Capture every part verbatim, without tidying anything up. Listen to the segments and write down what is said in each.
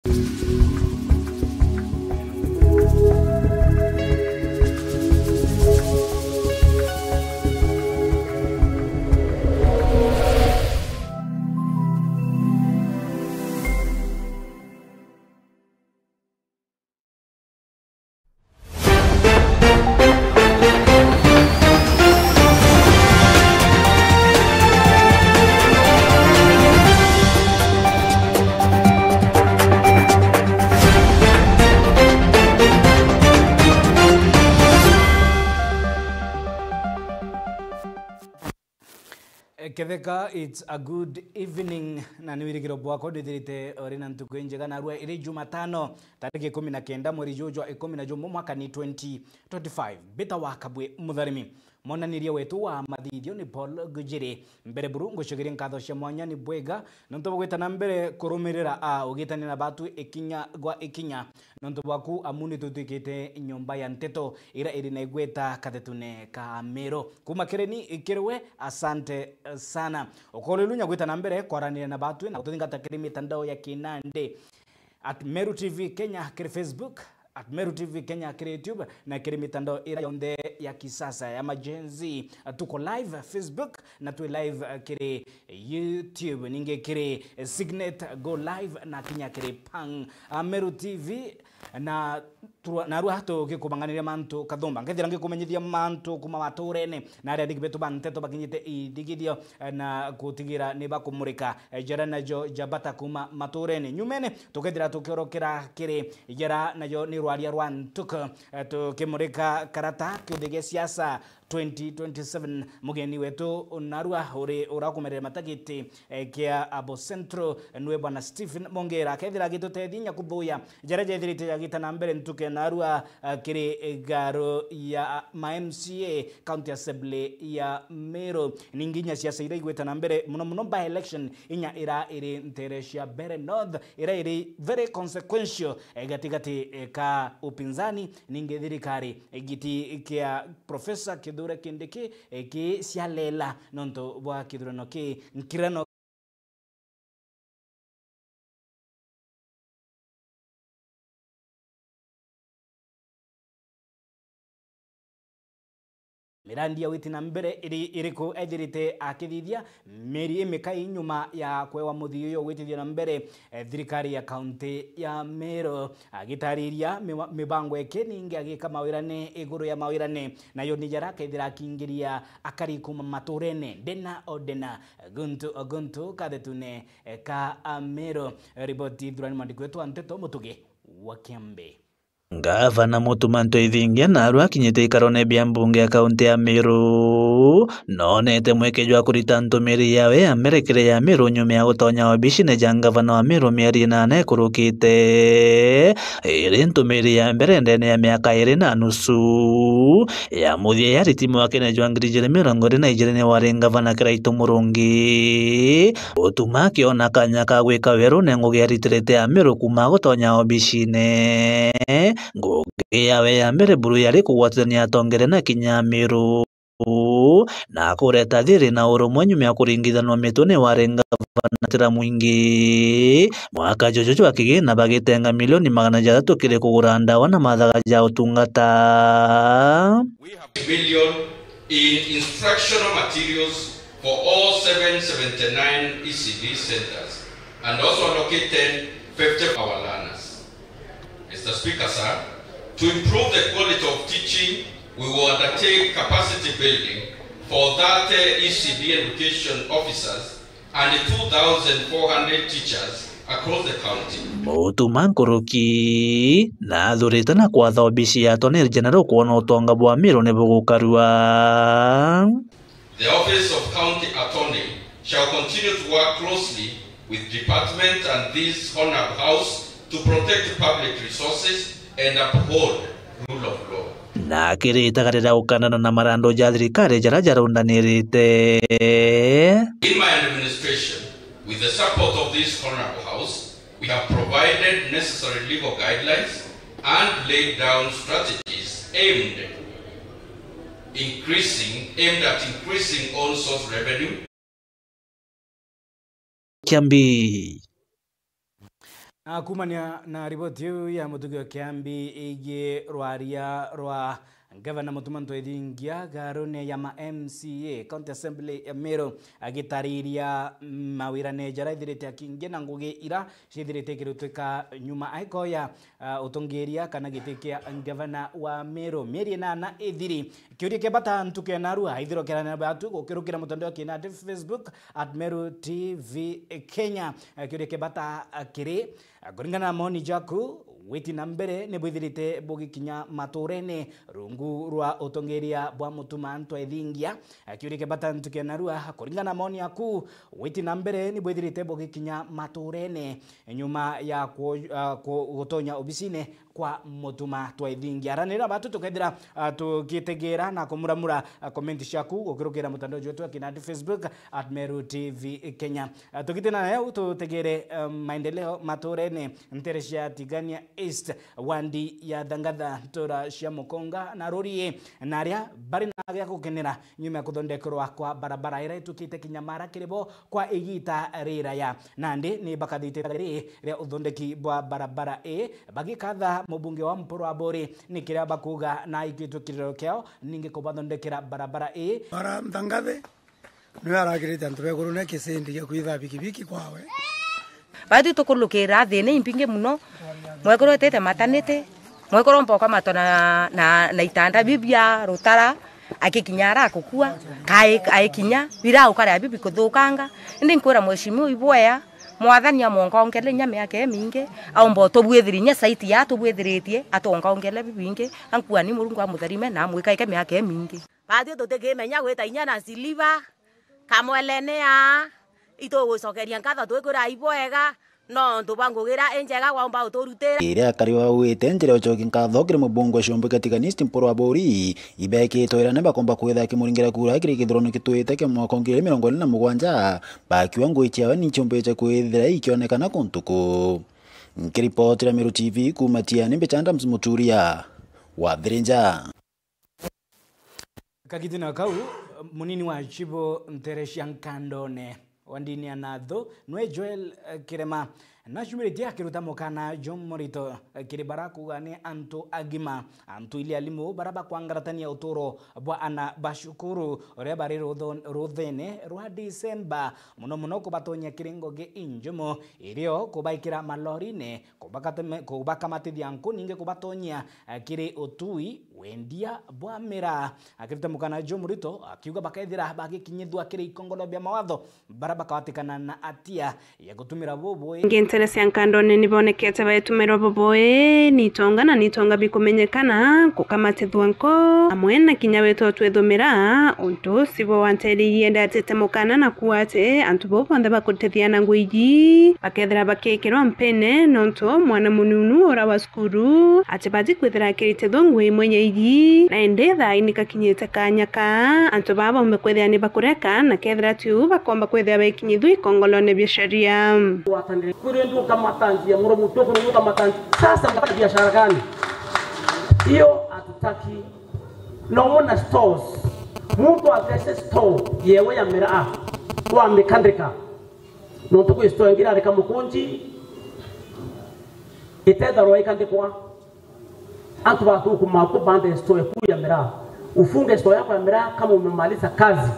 Eh, Ketheka, it's a good evening, na ni wirigiro bwakwa ndwithirite uri na ntuku injega. Narua iri Jumatano, tariki ikumi na kenda mweri juju jwa ikumi na jumwe, mwaka ni twenty twenty-five. Mbita wa Kabwe Mutharimi. Monaniria wetu wa mathithio ni Paul Gujiri. Mbere buru ngucokerie nkatho cia mwanya ni bwega nontu bwa gwita na mbere kurumirira a ugitania na batu ikinya gwa ikinya. Nontu bwaku amu ni tutwikite nyomba ya nteto ira iri na igweta kathetune ka Meru. Kuma kiri ni kiri we, asante sana. Ukorerunya gwita na mbere kwaraniria na batu na gututhingata kiri mitandao ya kinandi. At Meru T V Kenya kiri Facebook, at Meru T V Kenya kiri YouTube, na kiri mitandao ira yonthe ya kisasa ya ma Gen Z. Tuko live Facebook, na twi live, eh, kiri YouTube, ningi kiri, eh, Signet Go Live, na kinya kiri Pang, ah, Meru T V, na turwa-, narua tugikubanganiria mantu kathumba. Nkethira ngikumenyithia mantu kuma maturene, na aria athiki betu ba nteto bakinyite ithigithio, eh, na gutigira ni bakumurika, eh, jara najo jabata kuma maturene. Nyumene, tukethira tukiorokera kiri jara najo ni rwaria rwa ntuku, eh, tukimurika karata kiuthi gia siasa twenty twenty-seven. Mugeni wetu narua uri urakumerera matagiti, eh, kia Abo Central, niwe Bwana Stephen Mongera. Akethira agitutethia inya kuthuya jaria jethirite jagita na mbere ntuke narua, eh, kiri igaro ya ma M C A County Assembly ya Meru. Ningi inya siasa iria igwite na mbere muno muno by election inya ira iri ntere cia Mbeere North, ira iri very consequential, eh, gatigati, eh, ka upinzani, ningi thirikari. Giti kia Professor Kithure Kindiki, eh, ki cialela nontu bwa kithurano ki nkirano. Mirandi ya witi na mbere iri-, iriku ethirite akithithia mieri imikai nyuma ya kwewa muthii uyu gwitithia na mbere, eh, thirikari ya kaunti ya Meru? Agitariria miwa-, mibango iki ningi agika mawirane iguru ya mawirane, nayo ni jara akethira akingiria akari kuma maturene ndena o ndena, guntu o guntu kathetune, eh, ka Meru. Riboti thurani mwandiki wetu wa nteto Mutugi wa Kiambi. Ngavana Mutuma M'Ethingia narua akinyite ikarone bia mbunge ya kaunti ya Meru, nonete mweke jwa kurita ntumiri yawe ya mbere kiri ya Meru nyuma ya gutonya obicine ja ngavana wa Meru mieri inana ikurukite. Iri ntumiri ya mbere ndene ya miaka iri na nusu ya muthia ya riti mwakene jwa ngiri ijiri mirongo iri na ijiri ni wari ngavana Kiraitu Murungi. Mutuma akiona kanya ka gwika werune ngugi aritirite ya Meru kuma gutonya obicine. Ngugi yawe ya mbere buru yari kugwatithania atongeria na kinya Meru na kureta thiri na urumwe nyuma ya kuringithanwa mitwe ni wari ngavana Tira Mwingi. Mwaka juju jwa kigina bagitenga milioni magana jathatu kiri kugura ndawa na mathaga ja utungata. We have a million in instructional materials for all seven seventy-nine E C D centers and also allocate ten fifty for our learners. Mister Speaker, sir, to improve the quality of teaching, we will undertake capacity building for thirty E C D education officers and two thousand four hundred teachers across the county. Mutuma nkuruki na athurite na kwatha obisi ya Attorney General kwona utonga bwa Meru ni bugukarua. The Office of County Attorney shall continue to work closely with department and this honorable house to protect public resources and uphold rule of law. Na akirita karira gukandana na marandu ja thirikari jara jarundanirite. In my administration, with the support of this honorable house, we have provided necessary legal guidelines and laid down strategies aimed increasing, aimed at increasing own source revenue. Kiambi. Na kuumania na riboti iu ya Mutugi wa Kiambi igie rwaria rwa Ngavana Mutuma M'Ethingia garune ya ma M C A County Assembly ya Meru, agitariria mawirane jara ithirite akingia na ngugi ira ciithirite ikirutwika nyuma aikoya, ah, utongeria kana giti kia ngavana wa Meru mieri inana ithiri. Kiuria kia bata ntuku ya narua, ithirwa kiarania batu gukirukira mutandao wa kinandi Facebook at Meru T V Kenya. Eh, kiuria kia bata, ah, kiri, eh, kuringana na maoni jaku, witi na mbere ni bwithirite bugikinya maturene rungu rwa utongeria bwa Mutuma M'Ethingia? Eh, kiuria kia bata ntuku ya narua, kuringana na maoni yaku, witi na mbere ni bwithirite bugikinya maturene nyuma ya ku-, ah, ku-, gutonya obisine kwa Mutuma M'Ethingia? Aranira batu tukethira, ah, tugitegera na kumuramura, ah, comment ciaku gukirukira mutandao jwetu wa kinandi Facebook at Meru T V Kenya. Ah, tugitina nayo tutegere, eh, maendeleo maturene ntere cia Tigania East, wandi ya Thangatha, ntura cia Mukonga na Rurii, na aria bari na gia gukenera nyuma ya kuthondekerwa kwa barabara ira itukite kinyamara kiri bo kwa igita riraya. Nandi ni bakathite ri ria uthondeki bwa barabara ii, bagikatha mubunge wa Mpuru Aburi ni kiria bakuuga na ikitwe kiriro kiao ningi kubathondekera barabara ii. Bara Nthangathi niwe aragirite antu beguru na kisindi gia kwitha bikibiki kwawe. Bathi tukulukira thina imbingi muno. Mwekuru etete matanite, mwekuru mpoka matona na, na itanda bibia rutara, akikinya ara akukua, kai-, aikinya, bira ukare bibi kuthukanga. Indi nkwira mheshimiwa ibwea, mwathani amongaongele inya miaka imingi, aumba utubwithiri inya saiti ya atubwithiritie, atongaongele bibingi, ankuani Murungu amutharime na amwikaike miaka imingi. Bathi tutikimenya gwita inya na siliva, kamwelene aa, itugucokeria nkatho twikwira ibwega, nontu bwa ngugi ira injega waumba uturutira. Iria akari baugite njira ya ucokia nkatho kiri mubunge wa ciumbu kia Tigania East Mpuru Aburi, ibekitwe irane bakomba kwitha kimuringira kura kiri kithurano kitwite kia mwaka wa ngiri igiri mirongo iri na mugwanja, bakiuga ngugi ciawe ni ciumbice kwithira ikionekana kuntu kuu. Nkiripotira Meru T V kuuma Tiani, mbicha Adams Muturia wa Thirinja. Kagitina kau, munini wa chibo ntere cia Nkandone wa ndini ya Nathu, nwe Joel, eh, Kirema, nacumiritie akiruta mukana jumurito, eh, kiri bara kuuga ni antu agima, antu ili alimu bara bakwangaratania uturo bwa ana ba cukuru, uria bari rutho-, ruthene rwa Disemba, muno muno kubatonyia kiri ngugi injumu, irio kubaikira malorine, kubakateme-, kubakamatithia nku, ningi kubatonyia, eh, kiri utui, wendia bwa miraa. Akiruta mukana jumurito, akiuga bakethira bagikinyithua kiri ikongolo bia mawatho, bara bakawatikana na atia ya gutumira bubui. Ingi ntere cia Nkandone nibonekete baitumirwa bubui, ni itonga na ni itonga bikumenyekana kukamatithua nko, amwe na kinya wito twithumira. Untu ucio bo wantereirie ndatite mukana na kuuga ati antu bau bonthe bakutethia na ngugi iji bakethira bakikirwa mpene, nontu mwana mununu ura wa cukuru atibati kwithira akirite thungu imwe ya iji, na indi thaa ii nikakinyite kanya ka antu baa baumbe kwithira ni bakureka, na kethira ti uu bakomba kwithira bekinyithua ikongolone bia sheria. Ngwatanire kwiri ndu ukamatanjia muro mutu kuru ukamatanjia. Sasa mtaka biashara gani? Hiyo hatutaki. No muna stores. Muntu athece store yewe ya miraa, wamikandika. Nontu kwi store ingi irarika mukunji, itetharwa ikandikwa. Antu bathukuma ku bande store ku ya miraa. Ufunge store yako ya miraa kama umemaliza kazi.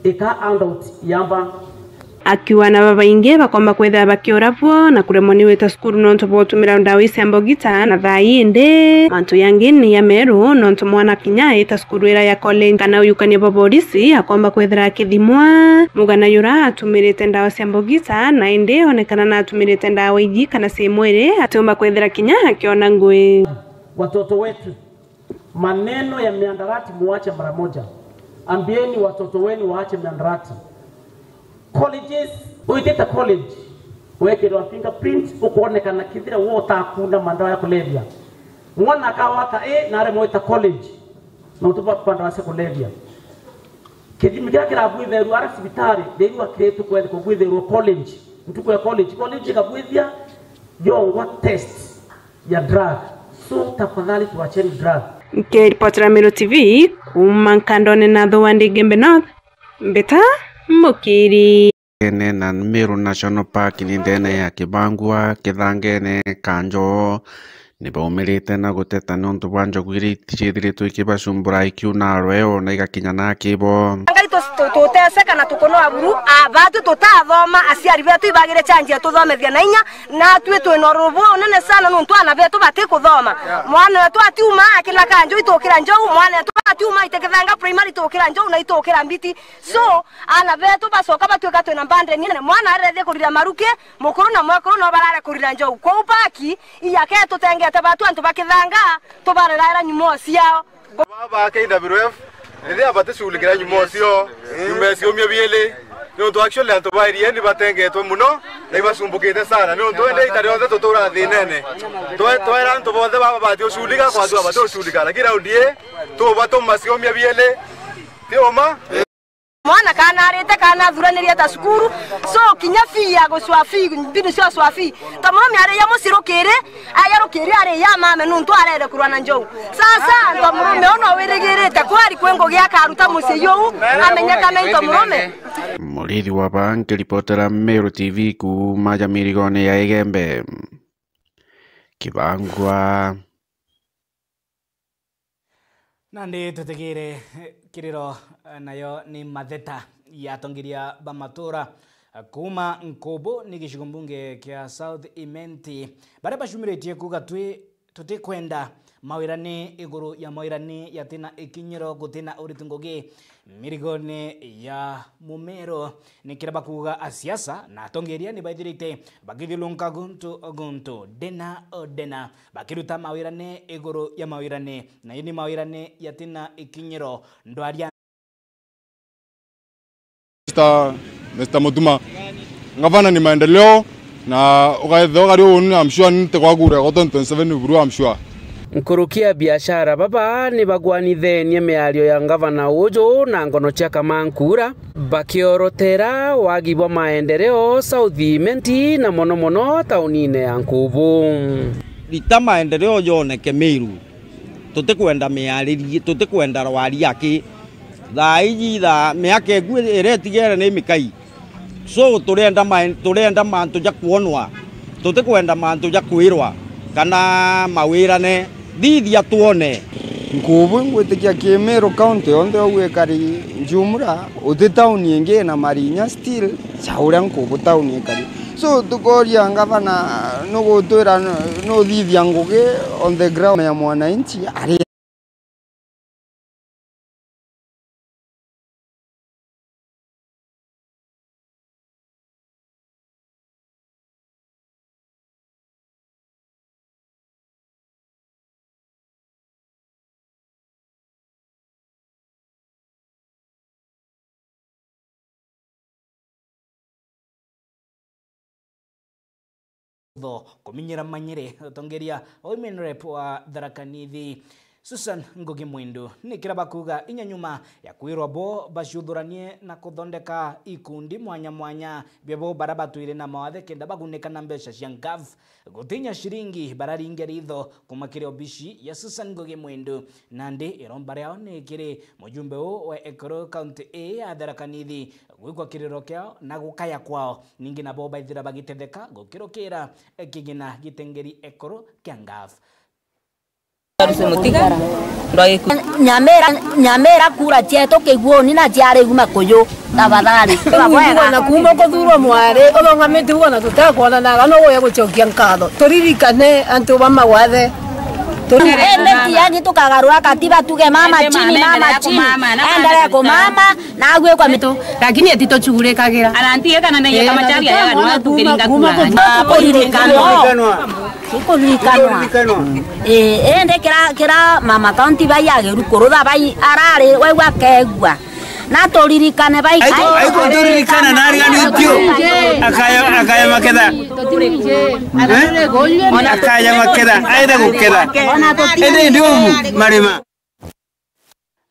Ika handout yamba. Akiuga na babaingi bakomba kwithira bakiura bwo na kuremwa ni gwita cukuru nontu bwa utumira ndawa cia mbogita na thaa ii indi mantu yangi ni ya meru nontu mwana kinya aita cukuru ira ya college kana uyukania bwa borisi akomba kwithira akithimwa. Mugana yura atumirite ndawa cia mbogita na indi onekana na atumirite ndawa iji kana cia mwiri atiumba kwithira kinya akiona ngui. Watoto wetu, maneno ya miandarati muache mara moja. Ambieni watoto wenu waache miandarati. Colleges, uitite college, wekirwa fingerprint, ukoonekana kithira wo utakunda mandawa ya kulevya. Mwana akawata A na aremwa gwita college, na utuba mandawa cia kulevya. Kithimi kiria kirabwitherua ara cibitari, riu akiritu kwethikwa kubwitherua college. Ntuku ya college, college ikabwithia yongwa test ya drug. So, tafadhali tuacheni drug. Nkiripotera Meru T V kuuma Nkandone na Thua Ndigembe North, Mbita Mukiri. Ene na Meru National Park ni ndene ya Kibangua, Kithangene, Kanjo, ni baumirite na guteta niuntu bwa njogu iria ciithiritwe ikibacumbura ikiuna rweo na igakinya na kibo. Ngai tu-, tu-, tuteseka na tukunoa buru, a, batu tutathoma, aciari betu ibagire chanji ya tuthomethia na inya, natwi twina ururu bwa unene sana nuntu ana betu batikuthoma. Mwana wetu atiuma akila Kanjo itukira Njou, mwana wetu atiuma ite Kithanga primary itukira Njou na itukira Mbiti. So, ana betu bacoka batwika twina mbande nene. Mwana arethie kurira maruki, mukuru na mwekuru no barare kurira Njou. Kwou paki, iyake tutengete batu antu ba Kithanga, tubareraera nyumo ciao. Baba K W F, riria batishughulikira nyumo cio, nyumo ciumia bieli, niuntu actually antu ba irieni batengetwe muno, na ibacumbukite sana, niuntu ende ita rionthe tutura thinene. Twe-, twera antu bonthe baba bati ucurika, kwatua bati ucurika, lakini raundi ii, tubatuma ciumia bieli, ti uma. Mwana kana arite, kana athuranirie ta cukuru. So, kinya fee ya gucua fee, mbinu cia gucua fee. Tomurume ari ya mucirukiri, aya rukiri ari ya mame nuntu arere kurwa na Njou. Sasa, tomurume uno wirigirite kwari kwi ngugi akaruta mucii uu, amenye kana i tomurume. Murithi wa Baa nkiripotera Meru T V kuuma Jamirigone ya Igembe. Kibangua. Nandi tutigire, eh, kiriro, eh, nayo ni matheta ya atongeria ba matura, eh, kuuma Nkubu ni gicigo mbunge kia South Imenti, baria bacumiritie kuuga twi, tutikwenda mawirani iguru ya mawirani yatina ikinyiro gutina uriti ngugi mirigone ya mumero. Ni kiria bakuuga asiasa na atongeria ni baithirite bakithiurunka guntu o guntu, ndena o ndena, bakiruta mawirane iguru ya mawirane, na ini mawirane yatina ikinyiro. Ndwaria. Mister, Mister Mutuma, ngavana ni maendeleo, na ugaethea ugari uu, I'm sure nite gwakura go twenty twenty-seven buru, I'm sure. Nkuruki ya biashara baba ni bagwanithenie miario ya ngavana uju na ngono cia Kamankura, bakiorotera wagi bwa maendeleo South Imenti na mono mono taunine ya Nkubu. Rita maendeleo joneke Meru, tutikwenda miaririe, tutikwenda rwaria ki. Thaa iji, thaa, miaka iku iria itigere ni mikai. So, turenda ma-, turenda mantu ja kwonwa. Tutikwenda mantu ja kwirwa kana mawirane. Thithia twone. Nkubu ingwitikia ki Meru County yonthe ou ikari jumla, uti tauni ingi ina marinya still ja uria Nkubu tauni ikari. So, tukoria ngavana nugutwira nu-, nuthithia ngugi on the ground ya mwananchi ari tho kuminyira manyiri utongeria women rep wa Tharaka Nithi, Susan Ngugi Mwindu, ni kiria bakuuga inya nyuma ya kwirwa bo baciuthuranie na kuthondeka ikundi mwanya mwanya bia bo baria batwire na mawathe kenda bagunika na mbeca cia ngaf, gutinya ciringi bararingia ritho kuma kiri obici ya Susan Ngugi Mwindu. Nandi iromba riao ni kiri mujumbe uu wa ekuru kaunti ii ya Tharaka Nithi gwikwa kiriro kiao na gukaya kwao. Ningi nabo baithira bagitetheka gukirukira kigina gitengeri ekuru kia ngaf. Nyamira, nyamira kura cietu kiguuni na ciari uma kuyu. Tafadhali. Bwega. Na kuuma kuthurwa mwari, uthongamite uguo na tutakwonanaga, no uya gucokia nkatho. Turirikane antu ba mawathe. Indi tiangi tukagarura katiba, tuge mama chini, mama chini. Endelee kumama, na agwe kwa mitu. Lakini eti tuchugurikagira. Arantie kana na yeka macharia ya kuringa kura. Kuririkanwa. Ikuririkanwa. Ii, indi kira, kira mama county bai ageru kurutha bai arari, waigua akegua. Na turirikane bai. Aitu, aitu turirikana na ariganitio. Akaya, akaya maketha. Eh? Akaya maketha, aithe guketha. Indi ndi umu marima.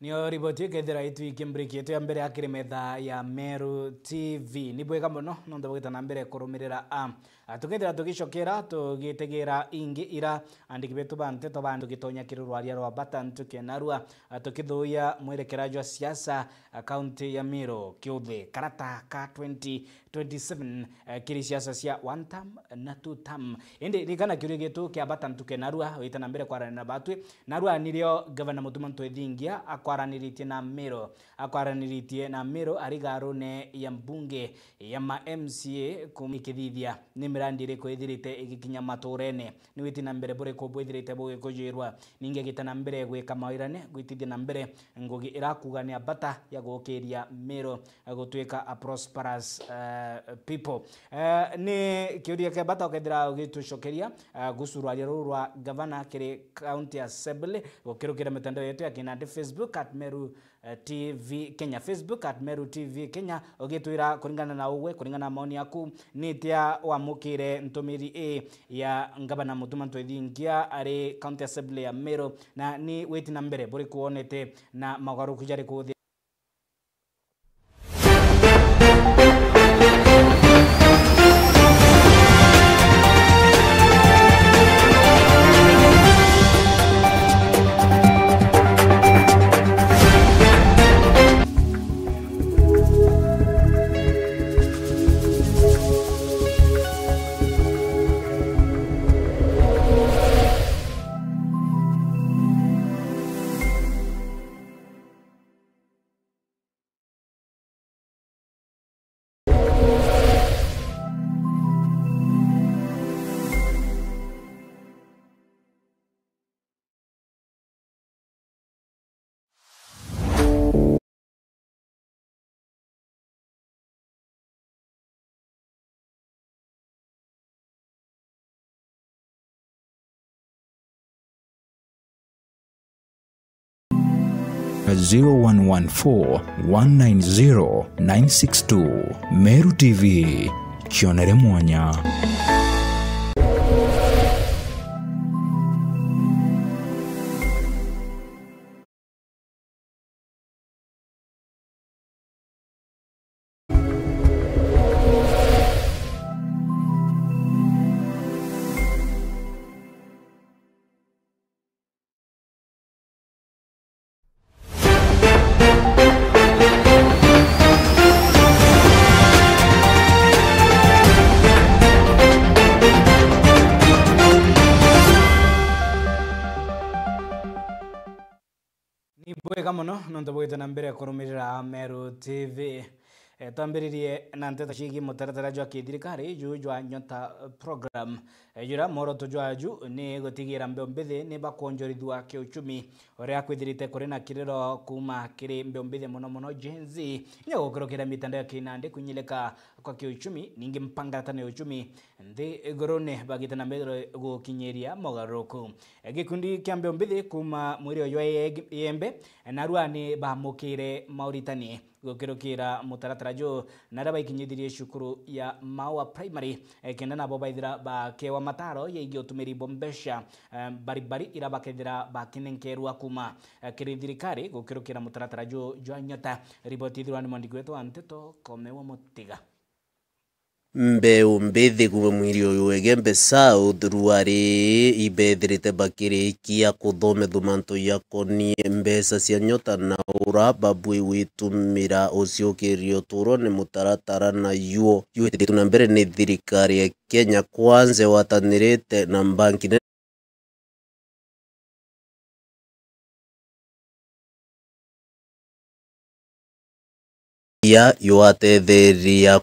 Niyo riboti ikethira itwikie break yetu ya mbere ya kiri metha ya Meru T V. Ni bwega mono nontu bwita na mbere kurumirira a Ah, tukethira tugicokera, tugitegeera ingi ira andiki betu ba nteto ba tugitonya kiri rwaria rwa bata ntuke narua, ah, tukithuuya mwerekera jwa siasa, ah, kaunti ya Meru kiuthe karata ka twenty twenty-seven, eh, kiri siasa cia one term na two term. Indi ririkana kiuria gitu kia bata ntuke narua, wite na mbere kwarania na batwi. Narua nirio Gavana Mutuma M'Ethingia akwaraniritie na Meru, akwaraniritie na Meru ari garune ya mbunge ya ma M C A kumikithithia ni mirandi iriku ithirite igikinya maturene, ni witi na mbere buriku bwithirite bugikujirwa, ningi agita na mbere gwika mawirane gwitithia na mbere ngugi irakuga ni ya bata ya gukiria Meru, eh, gutuika a prosperous, eh, people. Eh, ni kiuria kia bata ukethira ugitucokeria, eh, gusu rwaria ruu rwa gavana kiri County Assembly, gukirukira mitandao yetu ya kinandi, Facebook at Meru eh, T V Kenya, Facebook at Meru T V Kenya, ugitwira kuringana na ugwe, kuringana na maoni yaku, ni atia wamukire ntumiri ii ya Ngavana Mutuma M'Ethingia ari County Assembly ya Meru, na ni witi na mbere buriku wonete na mogaruruku jariku thi- Zero one one four, one nine zero, nine six two. Meru T V, kionere mwanya. Ni bwega mono nontu bwite na mbere kurumirira Meru T V. Eh, twambiririe na nteto ciigii mutaratara jwa kithirikari juu jwa Nyota, eh, program. Eh, jura mworoto jwaju ni gutigira mbeu mbithi ni bakwonjorithua kiuchumi, uria kwithirite kuri na kiriro kuuma kiri mbeu mbithi, mono mono Gen Z, inya gukurukira mitandao ya kinandi kuinyilika kwa kiuchumi, ningi mpangaratano ya uchumi nthi igurune bagite na mbere gukinyiria mogaruruku. Gikundi kia mbeu mbithi kuuma mwiri uyu wa Ieg-, Iembe, narua ni bamukire mauritani gukirukira mutaratara juu, na aria baikinyithirie cukuru ya Maua Primary, eh, kenda nabo baithira bakewa mataro yegie utumiri bwa mbeca, eh, mbarimbari iria bakethira bakinenkerwa kuuma, eh, kiri thirikari gukirukira mutaratara juu jwa Nyota. Riboti ithirwa ni mwandiki wetu wa nteto, Koome wa Mutiga. Mbeu mbithi kuuma mwiri uyu wa Igembe South, ruari ibethirite bakirikia kuthomethua mantu jakonie mbeca cia Nyota na ura babui gwitumira uciukirio turo ni mutaratara na yuo yuitithitue na mbere ni thirikari ya Kenya Kwanza igwatanirite na mbanki nene ya ywatetheria